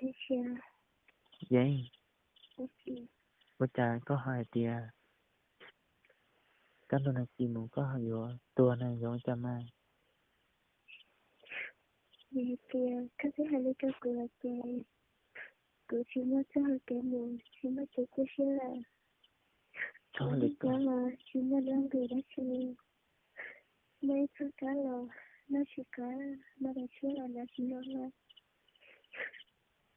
Yeej, ua cas koj ho hais tias koj ntuag nag kis mus koj ho yuav tuag na, yuav ua cas mas? Vim hais tias koj twb hais li rau kuv lawm ces kuv tsis muaj txoj hau kev mus, tsis muaj kev tu siab lawm. Txoj hau kev los tsis muaj dab ntxwg dab tsi, muaj ib txoj kab los noj tsis qab, muaj daim tshuab los noj tsis zoo lawm.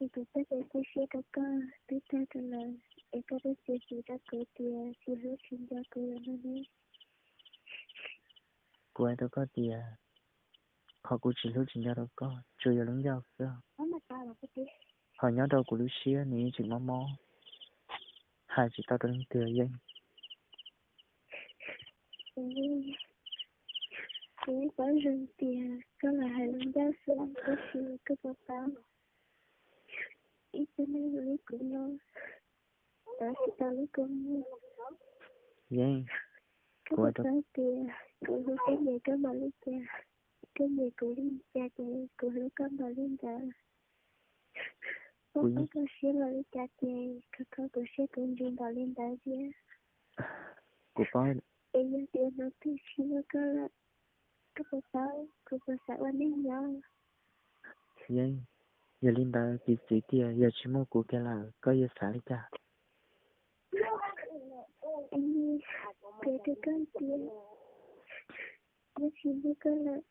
Es kuv txoj kev tu siab rau koj twb tag rau lawm, es koj twb txiav txim rau kuv tias tsis hlub tsis nco kuv lawm no ne. Kuv hais rau koj tias qhov kuv tsis hlub tsis nco rau koj tsuas yog lub ncauj xwb, ho nyob rau kuv lub siab nws yeej tseem mob mob, hais tsis tau rau leej twg yeej. Kuv yeej paub zoo tias koj lam hais lus ncauj xwb, tab sis koj puas paub, ib tug neeg li kuv no, tau tsis tau lub kua muag. Yeej, koj puas paub tias kuv hlub koj nyiam koj npaum li cas, koj nyiam kuv li cas ces kuv hlub koj npaum li ntawd. Koj paub koj siab npaum li cas ces koj kho kuv siab kuv ntsws npaum li ntawd thiab. Kuv paub. Es yog tias hnub twg tsis muaj koj lawm, koj puas paub kuv puas xav ua neej nyob? Yeej, yog li ntawd piv txwv tias yog tsis muaj kuv kiag lawm koj yuav xav li cas? Kuv hais rau koj tias yog tsis muaj koj lawm,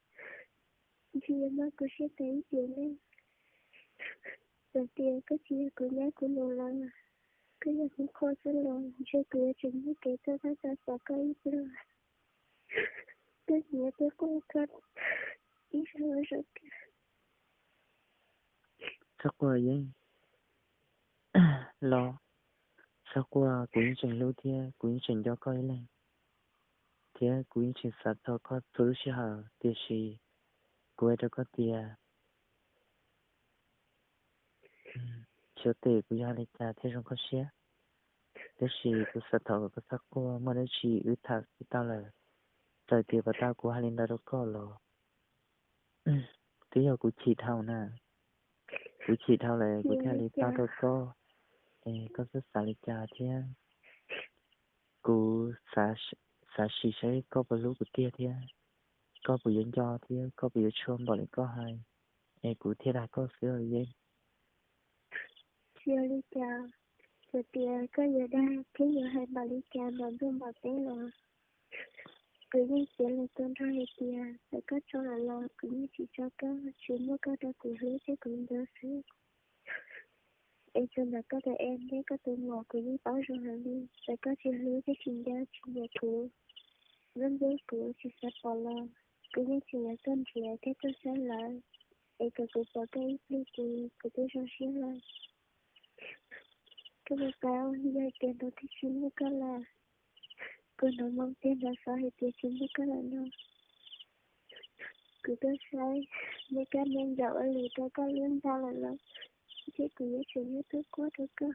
ntshe yuav mob kuv siab tas ib tsev neeg. Txawm tias koj tsis yog kuv nyab kuv nus lawm, koj yog kuv qhua xwb los ntshe kuv yuav tseem muaj kev txawj tab txav xav koj ib pliag. Koj nyiam tias kuv ua koj ib zaug ua zaum kawg. Txhob quaj Yeej los, txhob quaj, kuv yeej tseem hlub thiab kuv yeej tseem nco koj ib leeg, thiab kuv yeej tseem xav txog koj txhua lub sij hawm, tiam sis kuv hais rau koj tias xyov tes kuv yuav hais li cas thiaj zoo koj siab, tab sis kuv xav thov kom koj txhob quaj, muaj dab tsi wb tham xwb tau lawm. Txawm tias puas tau kuv hais li ntawd rau koj los twb yog kuv chim dhau na, kuv chim dhau lawm kuv thiaj li tau rau koj, es koj txhob xav li cas thiab. Kuv xav sim saib koj puas hlub kuv tiag thiab koj puas yuav nco thiab koj puas yuav tshua npaum li koj hais, es kuv thiaj dag koj xwb Yeej. Tsis ua li cas, txawm tias koj yuav dag thiab yuav hais npaum li cas npaum ntuj npaum teb los kuv yeej txiav lus tau nrho hais tias txawm koj tso lawm los kuv yeej tsis tso koj, tsuas muaj koj rau kuv hlub thiab kuv nco xwb. Es txog ntawm koj tus ex thiab koj tus muam kuv yeej paub zoo heev li, txawm koj tsis hlub thiab tsis nco tsis nyiam kuv, ntxub ntxub kuv tsis xav pom los kuv yeej tseem yuav tuaj nrhiav thiab tuaj saib lawv, es kom kuv pom koj ib pliag ces kuv twb zoo siab lawm. Koj puas paub yog tias hnub twg tsis muaj koj lawm, kuv hnov moo tiag nrov xov hais tias tsis muaj koj lawm no, kuv tuaj saib nej kaj neeg zaum ua lus rau koj lub ntxa lawm los ntshe kuv yuav tseem yuav tuaj quaj rau koj.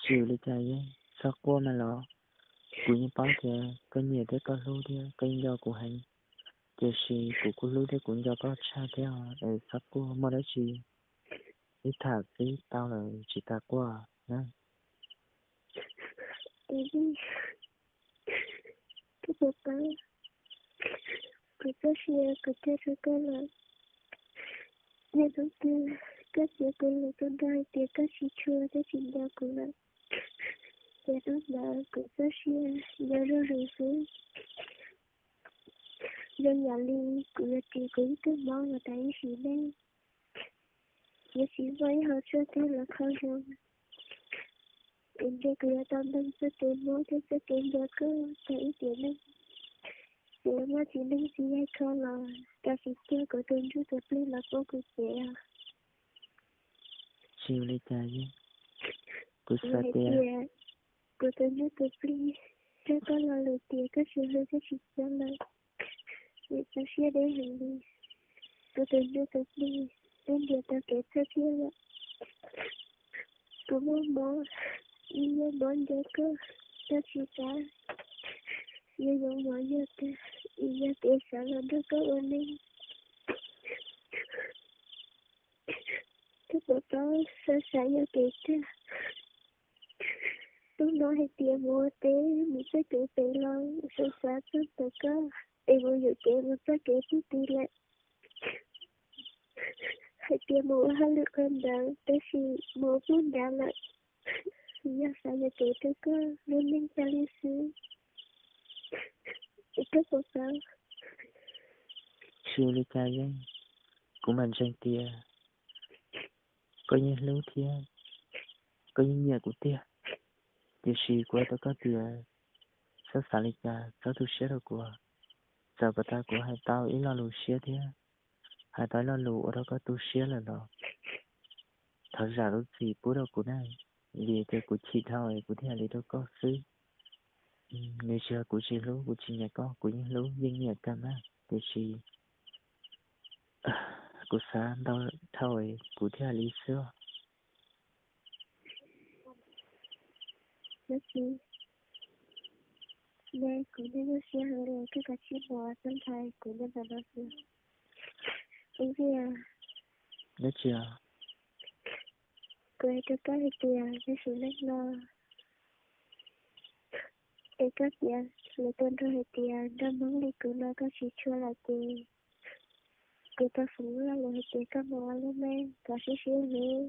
Tsis ua li cas Yeej, txhob quaj mas los. Kuv yeej paub tias koj nyiam thiab koj hlub thiab koj yeej nco kuv heev, tiam sis kuv kuj hlub thiab kuv nco koj tshaj thiab, es txhob quaj, muaj dab tsi wb tham xwb tau lawm, tsis tas quaj na. Koj puas paub, kuv txoj sia kuv cog rau koj lawm. Niaj hnub twg koj txiav kuv lus tau nrog hais tias koj tsis tshua thiab tsis nco kuv lawm, ces hnub ntawd kuv txoj sia nco zuj zus xwb. Zoo yam li kuv yuav ris kuv ib tug mob los tas ib sim neej, yuav tsis muaj ib hom tshuaj twg los kho zoo. Kuv ntsia kuv yuav tau npleeg txoj kev mob thiab txoj kev nco koj tas ib tiam neej. Txawm muaj txiv neej txiv yaig kho los kav tsij tuag, kuv tus ntsuj tus plig los pub kuv cev os. Tsis ua li cas Yeej, kuv xav tias kuv tus ntsuj tus plig raug koj lo lus tias koj tsis hlub thiab tsis nco lawm, vim txaus siab deb heev li. Kuv tus ntsuj tus plig twb ntiav tau kev txhawj thiab lawm. Kuv muaj mob, ib yog mob nco koj, koj tsis kav, yog yoov mov yuag tag, ib yog kev xav los nrog koj ua neej. paub xav xav yuam kev tiag. Tub hnov hais tias mus ua teb mus txoj kev pem los xav xav txog ntawm koj, es mus yuam kev mus txoj kev pub ti lawm. Hais tias mus ua hauj lwm qhov ntawd tab sis mus ua pub nrad lawm. Yog xav yuam kev rau koj lub neej tag li xwb. Es koj puas paub? Tsis ua li cas Yeeb, kuv mam ntseeg tias koj yeej hlub thiab koj yeej nyiam kuv tiag. Tiam sis kuv hais rau koj tias txhob xav li cas, txhob tu siab rau kuv. Txawm puas tas kuv hais tau ib lo lus siab thiab hais tau ib lo lus ua rau koj tu siab lawm los thov zam lub txim pub rau kuv na, vim tias kuv chim dhau es kuv thiaj hais li rau koj xwb. Nws tsis yog kuv tsis hlub, kuv tsis nyiam koj, kuv yeej hlub yeej nyiam kawg na, tiam sis kuv xav ntau dhau es kuv thiaj hais li xwb. Dab tsi? Ne, kuv niaj nyuaj siab heev li, koj kav tsij mus txhob ntshai kuv li ntawm no xwb. Ib tiag, dab tsi os? Kuv hais rau koj hais tias nyob saum neej no es koj tias lawv tau nrog hais tias nrog Hmoob li kuv no koj tsis tshua lawm ces kuv tau foom lub lo lus hais tias koj mus ua lub neej kom sib sib hlub,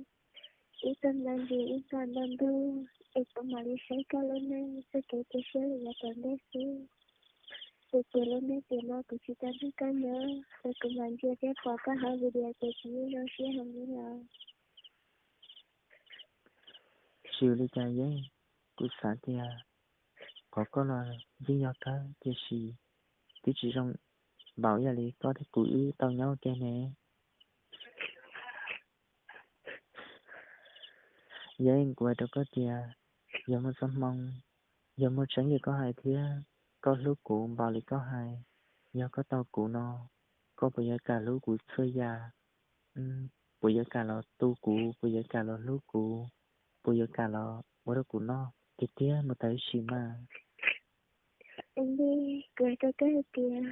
ib txoj hmoo ntsis ib txoj hmoo ntuj, es kuv mam li saib koj lub neej txoj kev cia siab lawm yav tom ntej xwb. Vim tias lub neej tiam no kuv tsis tau nrog koj nyob, es kuv mam ntsia thiab pom koj hauv video ces kuv yeej zoo siab heev li os. Tsis ua li cas Yeeb, kuv xav tias qhov koj los yeej yog kawg tiam sis twb tsis zoo npaum ib yam li koj thiab kuv wb tau nyob ua ke ne. Yeeb, kuv hais rau koj tias yog muaj txoj hmoo, yog muaj tseeb li koj hais thiab koj hlub kuv npaum li koj hais, yog koj tau kuv no, koj puas yuav kam hlub kuv txhua yam? Puas yuav kam los tu kuv, puas yuav kam los hlub kuv, puas yuav kam los ua rau kuv noj tiag tiag mus tau ib sim mas? Kuv hais rau koj hais tias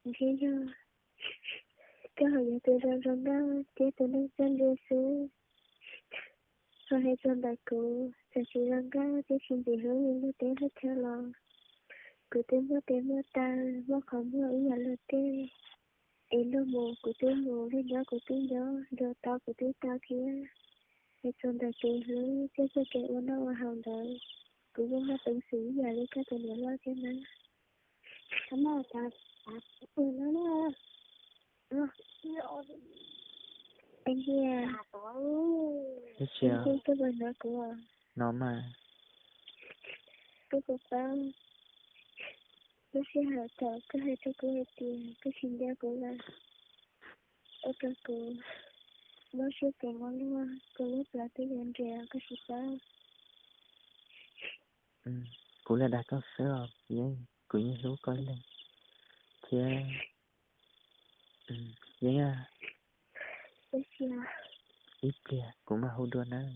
ntshe yog koj ho yog tus zoo zoo nkauj thiab tus neeg txawj ntse xwb. Ho hais txog ntawm kuv, txawm tsis zoo nkauj thiab tsis ntxim hlub li luag teb luag chaw los kuv twb muaj tes muaj taw, muaj qhov muag ib yam luag tej. Es luag mus kuv twb mus, luag nyob kuv twb nyob, luag tau kuv twb tau thiab. Hais txog ntawm kev hlub thiab txoj kev ua noj ua haus ntawd, kuv yeej muaj peev xwm ib yam li koj tus niam loj thiab na. Ib tiag, koj puas hnov kuv? Hnov mas. Koj puas paub lub sij hawm thaum koj hais rau kuv hais tias koj tsis nco kuv lawm, ua rau kuv mob siab tes mob luag, kuv lub plawv twb yuav nres koj tsis paub. Kuv lam dag koj xwb os Yeeb, kuv yeej hlub koj ib leeg thiab. Yeeb, ib pliag kuv mam hu dua nawb.